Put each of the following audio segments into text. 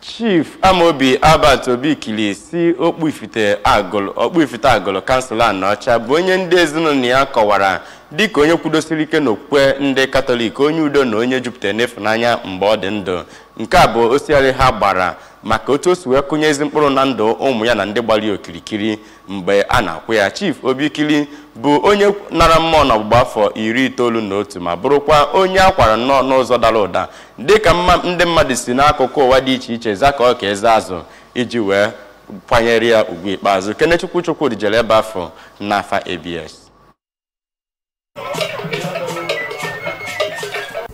Chief Amobi Albert Obikili si Okpuifite Agụlụ Okpuifite Agụlụ, kansụl Anaọcha, bụ onye ndị ezinụlọ ya kọwara dịka onye kwudosiri ike n'okwukwe ndị Katọlik, onye udo na onye jupụtara n'ịfụnanya mgbe ọ dị ndụ. Nke a bụ osighari ha gbara maka otu o si wee kụnye ezi mkpụrụ na ndụ ụmụ ya na ndị gbara ya okirikiri mgbe a na-akwụ ya. Chief Obikili bụ onye nara mmụọ n'ọgbụgba afọ 91, ma bụrụkwa onye a kwara nnọọ n'ụzọ dara ụda, dịka mma ndị mmadụ si n'akụkụ ụwa dị iche iche zakọọ ka eze azụ iji wee kwanyere ya ugwu ikpeazụ. Kenechukwu Chukwudi jere ebe afọ n'afa ABS.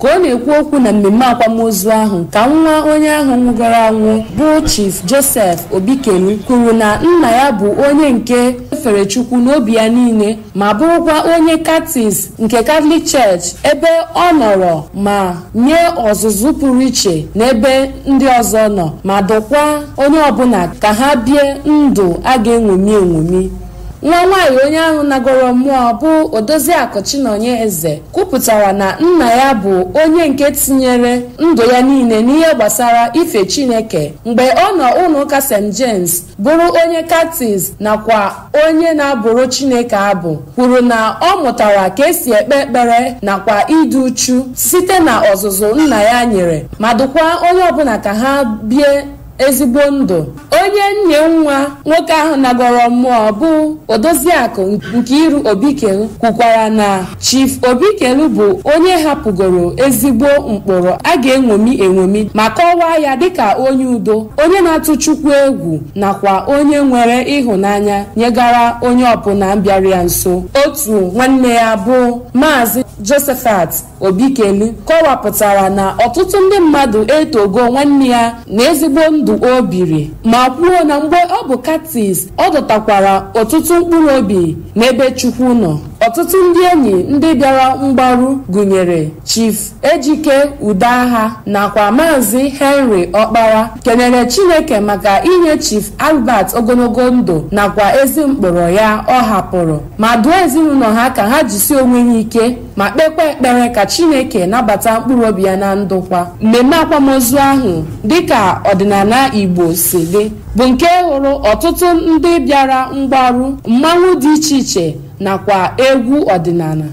Ka ọ na-ekwu okwu na mmemme akwamozu ahụ, ka nwa onye ahụ nwụgoro anwụ bụ Chief Joseph Obikelu kwuru na nna ya bụ onye nke fere Chukwu n'obi ya niile, ma bụrụkwa onye catechist nke Catholic Church, ebe ọ nọrọ ma nye ọzụzụ pụrụ iche n'ebe ndị ọzọ nọ, ma dụkwa onye ọbụla ka ha bie ndụ a ga-eṅomi eṅomi. Nwa nwaanyị onye ahụ nagoro mmụọ bụ Odoziakụ Chinonye Eze kwupụtara na nna ya bụ onye nke tinyere ndụ ya niile n'ihe gbasara ife Chineke mgbe ọ nọ ụlọ ụka St. James, bụrụ onye catechist nakwa onye na-abụrụ Chineke abụ. Kwuru na ọ mụtara ka esi ekpe ekpere nakwa ịdị uchu site na ọzụzụ nna ya nyere, ma dụkwa onye ọbụla ka ha bie ezigbo ndụ. Onye nne nwa nwoke ahụ nagoro mmụọ bụ Odoziakụ Nkiru Obikelu kwukwara na Chief Obikelu bụ onye hapụgoro ezigbo mkpụrụ a ga-eṅomi eṅomi, ma kọwaa ya dịka onye udo, onye na-atụ Chukwu egwu nakwa onye nwere ịhụnanya nyegara onye ọbụla bịara ya nso. Otu nwanne ya bụ Maazị Josephat Obikelu kọwapụtara na ọtụtụ ndị mmadụ etogo nwanne ya na ezigbo ndụ o biri, ma kwuo na mgbe ọ bụ catechist ọ dọtakwara ọtụtụ mkpụrụ obi n'ebe Chukwu nọ. Ọtụtụ ndị enyi ndị bịara mgbaru gụnyere Chief Ejike Udeagha nakwa Maazị Henry Ọkpara kenere Chineke maka inye Chief Albert ogologo ndụ nakwa ezi mkpụrụ ya ọ hapụrụ, ma duo ezinụlọ ha ka ha jisie onwe ha ike ma kpekwa ekpere ka Chineke nabata mkpụrụ obi ya na ndokwa. Mmemme akwamozu ahụ, dịka ọdịnala Igbo si dị, bụ nke hụrụ ọtụtụ ndị bịara mgbaru, mmanwụ dị iche iche nakwa egwu ọdịnala.